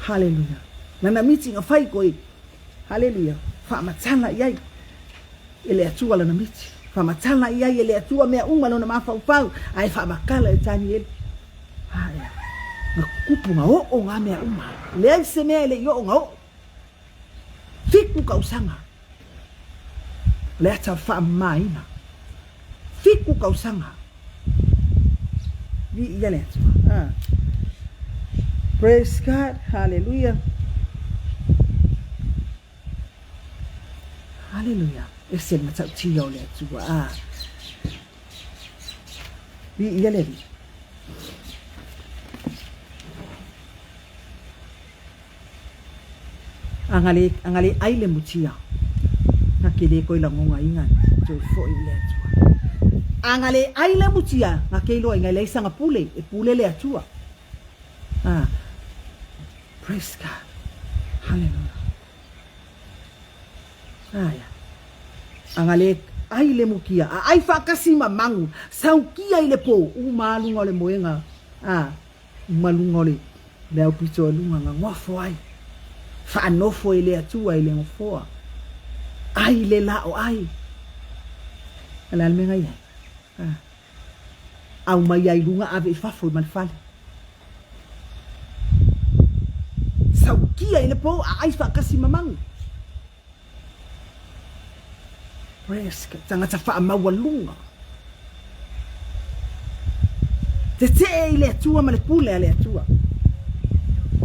A: Hallelujah. Nana miti nga fai koe. Hallelujah. Faamatala i ai e le Atua lana miti. Faamatala i ai e le Atua mea uma lona mafaufau, ae faamakala e Tanieli. Ae, nga kupu nga oo nga mea uma. Leai se mea e le i oo nga oo. 7 kausaga. O le ata faamamaina. 7 kausaga. Viia le Atua. Ah. Praise God. Hallelujah. Hallelujah. Ese le matautia o le Atua. Ah. Viia le Alii. Anga le, anga le ai le mutia, nga ke le koi langonga inga toe foi i le Atua. Anga le ai le mutia, nga ke iloa inga le sanga pule, e pule le Atua. Ah, praise God. Hallelujah. Aia. Anga le ai le mukia, a ai whaakasi ma mangu, saukia i le pō, u mālunga o le moenga, ah, Ma luga o le le aupito e luga nga ngofo ai. Faanofo e le Atua i le ngofoa. Ai le la o ai. A le a le mea nga i ai? A. Aumai ai luga ave i fafo i ma le fale. Saukia i le po a ai faakasi ma magu. Praise God. Tagata faamaualuga. Tetee i le Atua ma le pule a le Atua.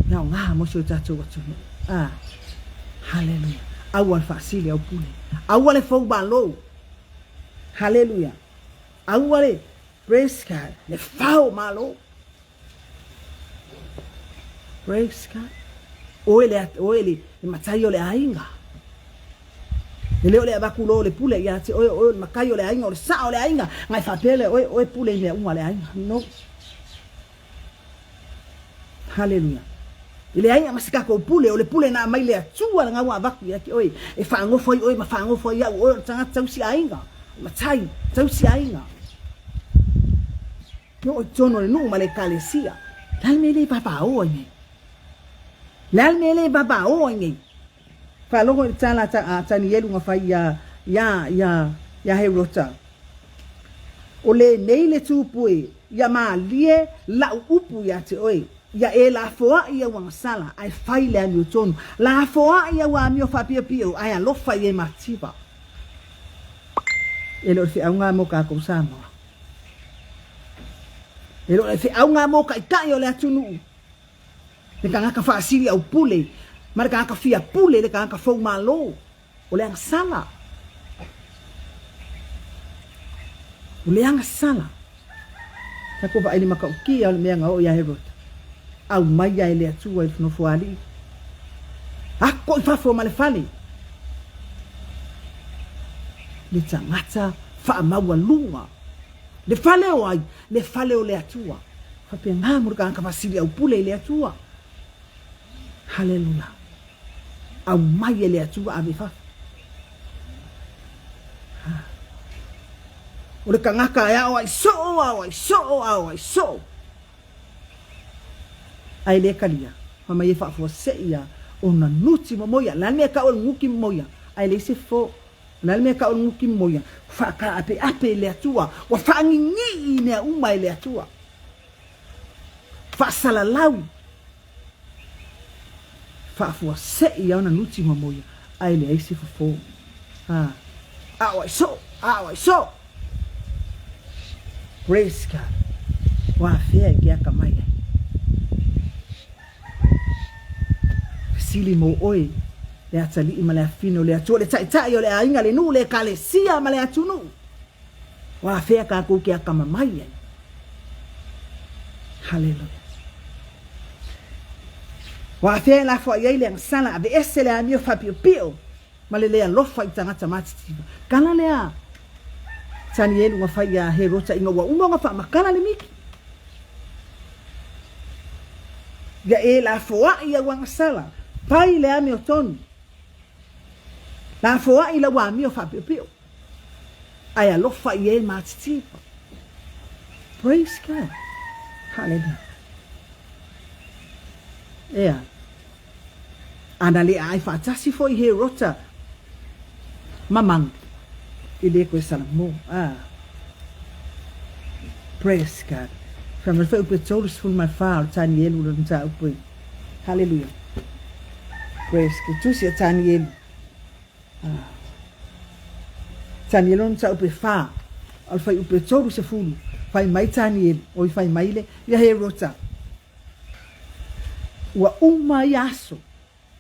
A: E aoga mo si o tatou atunuu. Ah. Hallelujah. Aua le faasili au pule. Aua le fou malo. Hallelujah. Aua le praise God. Le fao malo. Praise God. Oe le, oe le, le matai o le aiga. E le o le avaku lo o le pule ia te oe, oe o le makai o le aiga, o le saa o le aiga. Ngai faapea le oe, oe pule i mea uma le aiga. No. Hallelujah. I le aiga ma se tatou pule, o le pule na aumai le Atua le gaua avatu ia te oe, e faagofo ai oe ma faagofo ai au, oe o le tagata tausi aiga, matai, tausi aiga. E oo i totonu o le nuu ma le ekalesia. Le a le mea e le vavao ai nei? Le a le mea e le vavao ai nei? Faalogo i le tala a Tanielu na fai iā, iā, iā, iā Herota, O lenei le tupu e, ia mālie la'u upu iā te oe, ia e lafoa'i au agasala, ae fai le amiotonu. Lafoa'i au amio faapiopio, ae alofa i e mativa. E le o le feauga mo kākou Samoa. E le o le feauga mo taitai o le atunuu, le tagata faasili aupule, ma le tagata fia pule, le tagata fou malo, o le agasala. O le agasala. Tatou vaai i le matautia o le mea na oo ia Herota. Aumaia e le Atua i le nofoalii. Ako i fafo ma le fale. Le tagata faamaualuga. Le fale o ai? Le fale o le Atua. Faapena mo le tagata faasili aupule i le Atua. Haleluia. Aumai e le Atua ave i fafo. Ha. O le tagata e ao ai soo, ao ai soo, ao ai soo. Ae le talia, fai mai e faafuasei ia ona nuti momoia. O le a le mea e tau o le nuti momoia? Ae leai se fofo. O le a le mea e tau o le nuti momoia? Faataapeape i le Atua. Ua faaninii i mea uma e le Atua. Faasalalau. Faafuasei ia ona nuti momoia, ae leai se fofo. Ha. Ao ai soo! Ao ai soo! Praise God. Ua afea i ke akamai ai. Fesili mo oe, le atalii ma le afafine o le Atua, le taitai o le aiga, le nuu, le ekalesia ma le atunuu. Ua afea kākou ke akamamai ai. Haleluia. Ua afea e lafoai ai le agasala, aveese le amio faapiopio ma le le alofa i tagata matitiva. Kala lea Tanielu na fai iā Herota ina ua uma ona faamakala le miki. Ia e lafoai au agasala, fai le amiotonu. Lafoai lau amio faapiopio, ae alofa i e matitiva. Praise God. Hallelujah. Ea. Ana le aai faatasi foi Herota ma Magu i le koe Salamo. Ah. Praise God. Fai mai foi upu e 34 o le Tanielu lona mataupu e. Hallelujah. Praise God. Tusi a Tanielu. Ah. Tanielu lona mataupu e 4. O le fuaiupu e 30. Fai mai Tanielu, oi fai mai le, ia Herota. Ua uma ia aso,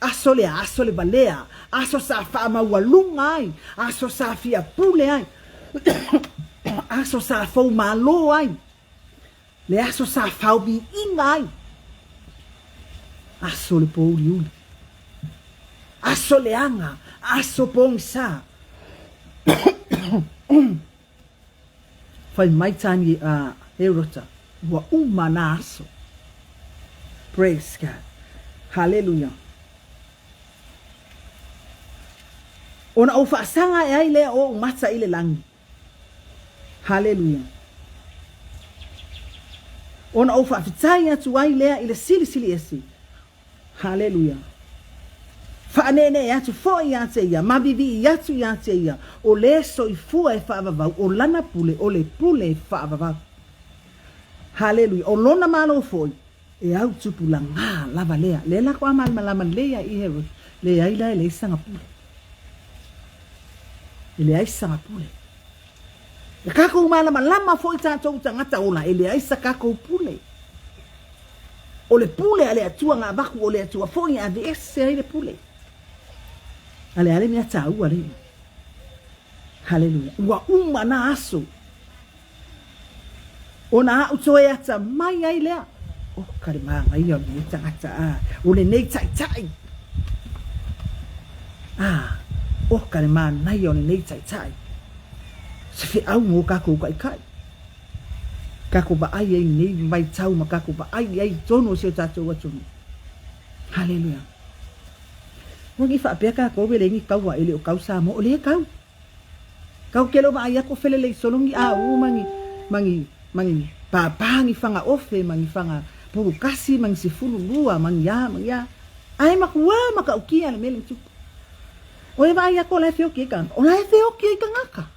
A: aso lea, aso le valea, aso sa faamaualuga ai, aso sa fia pule ai, aso sa foumalo ai, le aso sa faoviiga ai, aso le pōuliuli, aso leaga, aso pogisa. Fai mai Tani a Herota, ua uma na aso. Praise God. Haleluia. Ona ou faasaga ae ai lea o ou mata i le lagi. Haleluia. Ona ou faafetai atu ai lea i le Silisili Ese. Haleluia. Faaneenee atu foi ia te ia, ma vivii atu ia te ia, o le soifua e faavavau, o lana pule, o le pule e faavavau. Haleluia. O lona malo foi, e au tupulaga lava lea. Lea la koa malamalama lelei ai i Herod, leai la e leai sana pule. E leai sana pule. E kakou malamalama foi tatou tagata ola, e leai sa kakou pule. O le pule a le Atua na avatu o le Atua foi e aveese ai le pule. A le a le mea taua lea. Haleluia. Ua uma na aso. Ona a'u toe atamai ai lea. Oka le manaia o lenei tagata a, o lenei taitai. A, oka le manaia o lenei taitai. Se feau mo kakou taitai. Kakou vaai ai i lenei vaitau ma kakou vaai ai i totonu o si o tatou atunuu. Haleluia. Ua ni faapea kakou e leai ni taua e le o kau Samoa, o lea e kau. Kau ke le o vaai atu o felelei solo ni aū ma ni, ma ni, ma ni pāpā ni fagaofe ma ni faga pulukasi ma ni 12 ma ni a, ma ni a. Ae makuā matautia le mea lea na tupu. O e vaai atu o la e feoki ai tagata. O la e feoki ai tagata.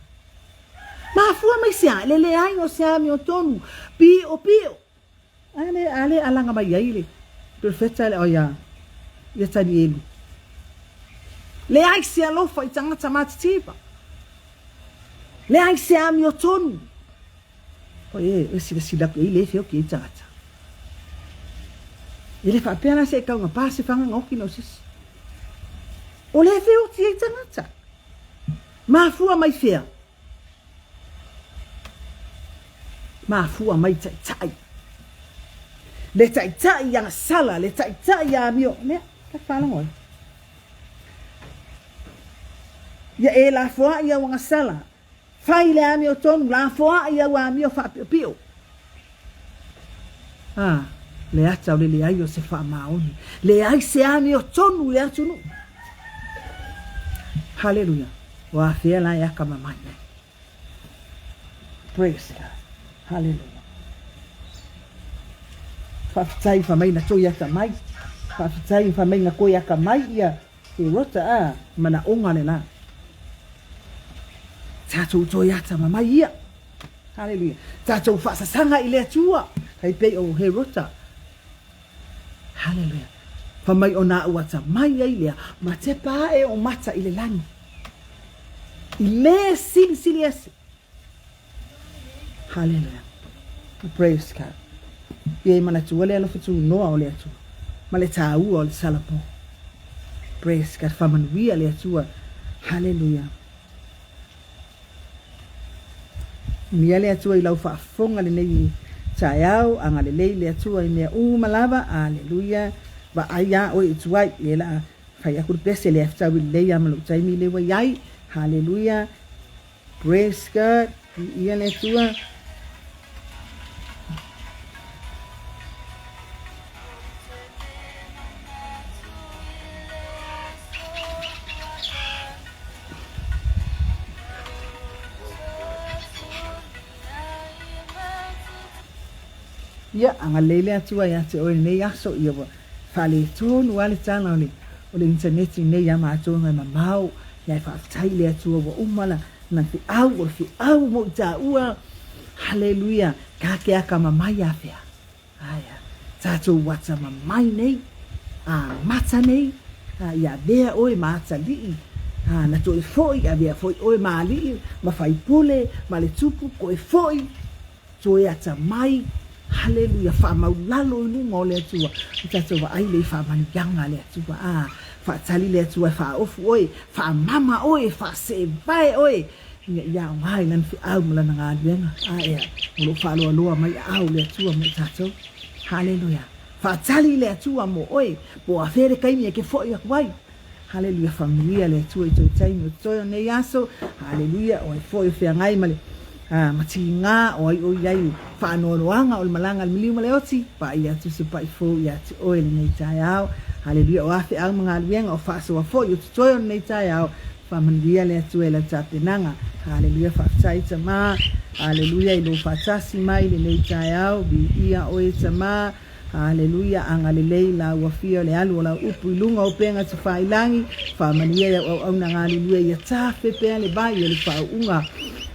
A: Mafua mai se a, le leai o se amiotonu, piʻopiʻo. A le, a le alaga mai ai le perofeta le, oia, ia Tanielu. Leai se alofa i tagata matitiva. Leai se amiotonu. Oi e, e silasila atu e i le feoki ai tagata. E le faapea la se e taugapā se fagaga oki na o se isi. O le feoti ai tagata. Mafua mai fea? Mafua mai taitai. Le taitai ia sala, le taitai ia amio. Lea, ta faalogo ai. Ia e lafoai au agasala, fai le amiotonu, lafoai au amio faapiopio. A, le ata o le leai o se faamaoni. Leai se amiotonu i le atunuu. Haleluia. Ua afea la e akamamai ai. Praise God. Haleluia. Faafetai fa mai na toi atamai. Faafetai fa mai na koe akamai ia e rota a manaoga le la. Tatou toi atamamai ia. Haleluia. Tatou faasasaga i le Atua, tai pei o Herota. Haleluia. Fa mai ona a'u atamai ai lea, ma tepa a'e o mata i le lagi. I le silisili ese. Haleluia. Praise God. Ia i manatua le alofa tunoa o le Atua, ma le tāua o le Salamo. Praise God. Faamanuia le Atua. Haleluia. Mia le Atua i lau faafofoga lenei taeao, agalelei le Atua i mea uma lava, aleluia, vaai a oe i tuai, lea la fai aku le pese lea fetaui lelei a ma lou taimi lea ua iai, haleluia, praise God, viia le Atua. Ia, agalelei le Atua ia te oe i lenei aso, ia ua faaletonu lava le tala o le o le initaneti nei ia matou e mamao, ia e faafetai i le Atua ua uma la na feau, o le feau mo i taua. Haleluia, ka ke akamamai afea. Aea, tatou atamamai nei, amata nei, a, ia avea oe ma atalii, a, na toe foi, avea foi oe ma alii, ma faipule, ma le tupu, koe foi, Toe atamai, haleluia, faamaulalo i luga o le Atua, o tatou vaai lea i faamanuiaga a le Atua, a, faatali le Atua e faaofu oe, faamama oe, faaseevae oe, ina ia aoga i lana feau ma lana galuega, a ea, o lo o faaloaloa mai aao le Atua mo tatou. Haleluia. Faatali le Atua mo oe, po o afea le taimi e te foi atu ai. Haleluia faamanuia le Atua i tou taimi o totoe o nei aso. Haleluia o ai foi o feagai ma le ma tiga o ai o i ai i faanoanoaga o le malaga a le maliu ma le oti, paia atu se pai fou ia te oe lenei taeao. Haleluia o a feau ma galuega o faasoa foi o totoe o lenei taeao, faamanuia le Atua i lau tapenaga. Haleluia faafetai Tama. Haleluia i lou faatasi mai lenei taeao. Viia oe Tama. Haleluia, agalelei lau afia o le alu o lau upu i luga o upega tufailangi, faamanuia i au auauna galulue ia tafe pea le vai o le faauuga.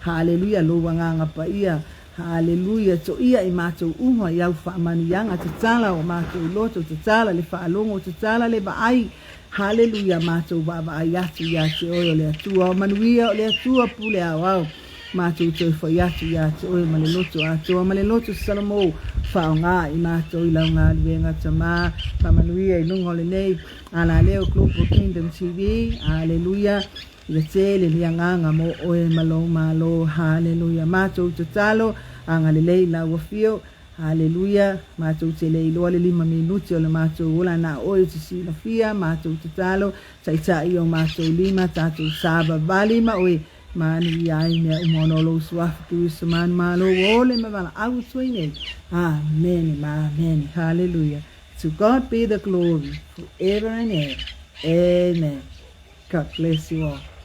A: Haleluia, lou agaga paia. Haleluia, toia i matou uma i au faamanuiaga, tatala o matou loto, tatala le faalogo, tatala le vaai. Haleluia, matou vaavaai atu ia te oe o le Atua o manuia, o le Atua pule aoao. Matou toe foi atu ia te oe ma le loto atoa ma le loto Salomou, faaaoga i matou i lau galuega Tama, faamanuia i luga o lenei alaleo Global Kingdom TV, Aleluia, ia tele le agaga mo oe ma lou Malo, Haleluia, matou tatalo, agalelei lau afio, Haleluia, matou te le iloa le 5 minute o le matou ola, na o oe e te silafia, matou tatalo, taitai o matou lima, tatou savavali ma oe, Manuia ai mea uma ona o lou suafa Keriso manumalo ua ole ma valaau atu ai nei. Amene ma amene. Haleluia. To God be the glory forever and ever. Amen. God bless you all.